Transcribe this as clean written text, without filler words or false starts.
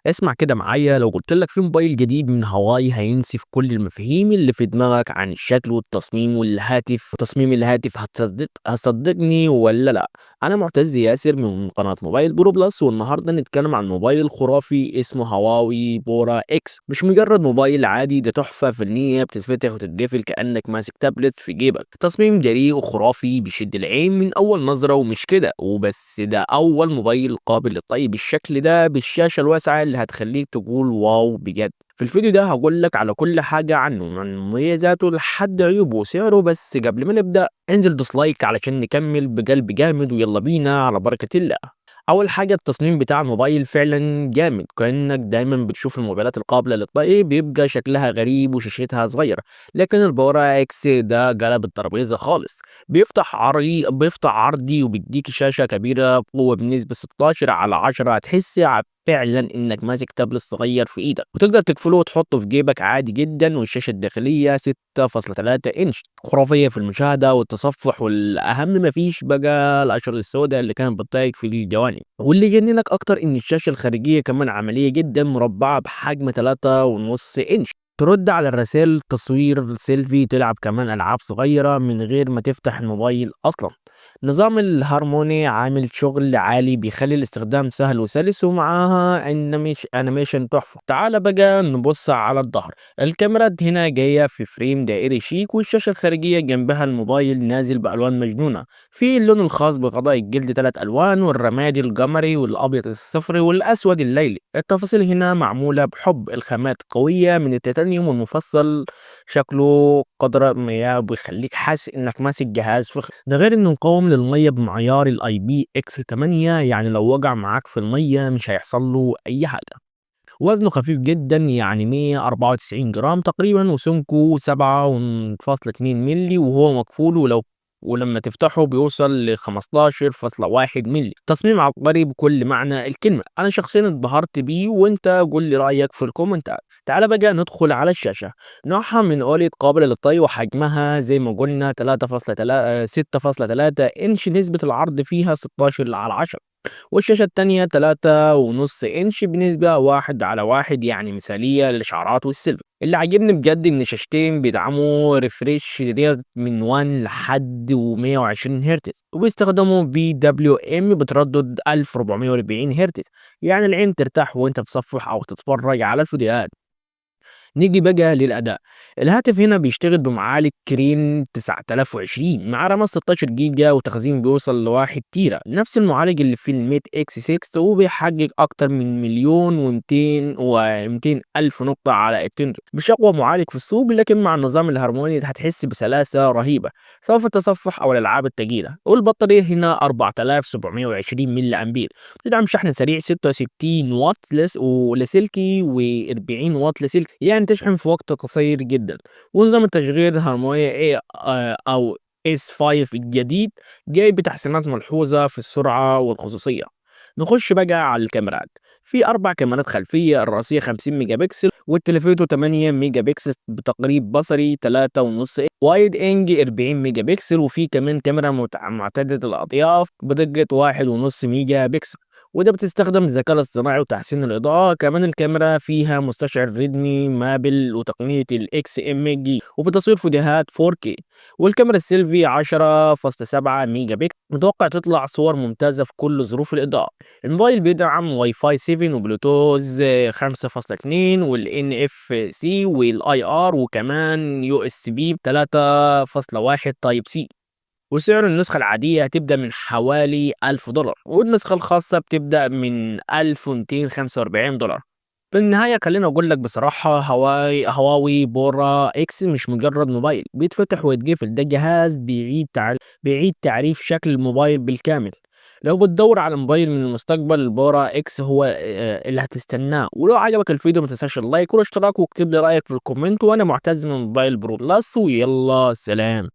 اسمع كده معايا، لو قلت لك في موبايل جديد من هواوي هينسف كل المفاهيم اللي في دماغك عن الشكل والتصميم والهاتف وتصميم الهاتف، هتصدقني ولا لا؟ انا معتز ياسر من قناة موبايل برو بلس، والنهارده نتكلم عن موبايل خرافي اسمه هواوي بورا اكس. مش مجرد موبايل عادي، ده تحفة فنية بتتفتح وتتقفل كأنك ماسك تابلت في جيبك. تصميم جريء وخرافي بيشد العين من اول نظرة، ومش كده وبس، ده اول موبايل قابل للطي بالشكل ده، بالشاشة الواسعة اللي هتخليك تقول wow بجد. في الفيديو ده هقول لك على كل حاجة عنه، من مميزاته لحد عيوبه وسعره. بس قبل ما نبدأ انزل دوس like علشان نكمل بقلب جامد، ويلا بينا على بركة الله. اول حاجة، التصميم بتاع الموبايل فعلا جامد. كأنك دايما بتشوف الموبايلات القابلة للطي بيبقى شكلها غريب وشاشتها صغيرة، لكن البورا اكس ده قلب الترابيزة خالص. بيفتح عرضي وبيديك شاشة كبيرة بقوة بنسبة 16:10. هتحس فعلا انك ماسك تابلت صغير في ايدك، وتقدر تقفله وتحطه في جيبك عادي جدا. والشاشة الداخلية 6.3 انش، خرافية في المشاهدة والتصفح، والاهم مفيش بقى الاشرطة السوداء اللي كانت بتضايق في الجوانب. واللي يجننك اكتر ان الشاشة الخارجية كمان عملية جدا، مربعة بحجم 3.5 انش، ترد على الرسائل، تصوير سيلفي، تلعب كمان العاب صغيرة من غير ما تفتح الموبايل اصلا. نظام الهارموني عامل شغل عالي، بيخلي الاستخدام سهل وسلس، ومعاها animation تحفة. تعال بقى نبص على الظهر. الكاميرات هنا جاية في frame دائري شيك، والشاشة الخارجية جنبها. الموبايل نازل بألوان مجنونة، في اللون الخاص بغطاء الجلد ثلاث ألوان، والرمادي القمري والأبيض الصفري والأسود الليلي. التفاصيل هنا معمولة بحب، الخامات قوية من التيتانيوم والمفصل شكله قدرة مياه، بيخليك حاسس انك ماسك جهاز فخم. ده غير انه مقاوم للمية بمعيار ال IPX 8، يعني لو وقع معاك في المية مش هيحصل له اي حاجة. وزنه خفيف جدا، يعني 194 جرام تقريبا، وسمكه 7.2 ملي وهو مقفول، ولما تفتحه بيوصل ل 15.1 ملي. تصميم عبقري بكل معنى الكلمة، أنا شخصيا اتبهرت بيه، وانت قول لي رأيك في الكومنتات. تعال بقى ندخل على الشاشة. نوعها من OLED قابلة للطي، وحجمها زي ما قلنا 3.3 6.3 انش، نسبة العرض فيها 16:10، والشاشة التانية 3.5 انش بنسبة 1:1، يعني مثالية للإشعارات والسيلفي. اللي عاجبني بجد ان الشاشتين بيدعموا refresh rate من 1 لحد 120 هرتز، وبيستخدموا PWM بتردد 1440 هرتز، يعني العين ترتاح وانت بتصفح او تتفرج على الفيديوهات. نيجي بقى للأداء. الهاتف هنا بيشتغل بمعالج كيرين 9020 مع رامات 16 جيجا وتخزين بيوصل ل1 تيرا، نفس المعالج اللي في الميت اكس 6، وبيحقق أكتر من 1,200,000 نقطة على التندر. مش أقوى معالج في السوق، لكن مع النظام الهارموني هتحس بسلاسة رهيبة سواء في التصفح أو الألعاب الثقيلة. والبطارية هنا 4720 ملي أمبير، تدعم شحن سريع 66 واط ولاسلكي و40 واط لاسلكي، يعني تشحن في وقت قصير جدا. ونظام التشغيل هارموني اي او اس 5 الجديد جاي بتحسينات ملحوظة في السرعة والخصوصية. نخش بقى على الكاميرات. في اربع كاميرات خلفية، الرئيسية 50 ميجا بكسل، وال telephoto 8 ميجا بكسل بتقريب بصري 3.5، wide angle 40 ميجا بكسل، وفي كمان كاميرا معتدلة الاطياف بدقة 1.5 ميجا بكسل، وده بتستخدم الذكاء الاصطناعي وتحسين الإضاءة. كمان الكاميرا فيها مستشعر ريدمي Mobile وتقنية ال XMG، وبتصوير فيديوهات 4K. والكاميرا السيلفي 10.7 ميجا بكسل، متوقع تطلع صور ممتازة في كل ظروف الإضاءة. الموبايل بيدعم واي فاي 7 وبلوتوث 5.2 وال NFC وال IR وكمان USB 3.1 Type C. وسعر النسخة العادية هتبدأ من حوالي 1000 دولار، والنسخة الخاصة بتبدأ من 1245 دولار. في النهاية خليني أقول لك بصراحة، هواوي بورا إكس مش مجرد موبايل بيتفتح ويتقفل، ده جهاز بيعيد تعريف شكل الموبايل بالكامل. لو بتدور على موبايل من المستقبل، البورا اكس هو اللي هتستناه. ولو عجبك الفيديو ما تنساش ال like والاشتراك، واكتب لي رايك في ال comment. وانا معتز من موبايل برو بلس، ويلا سلام.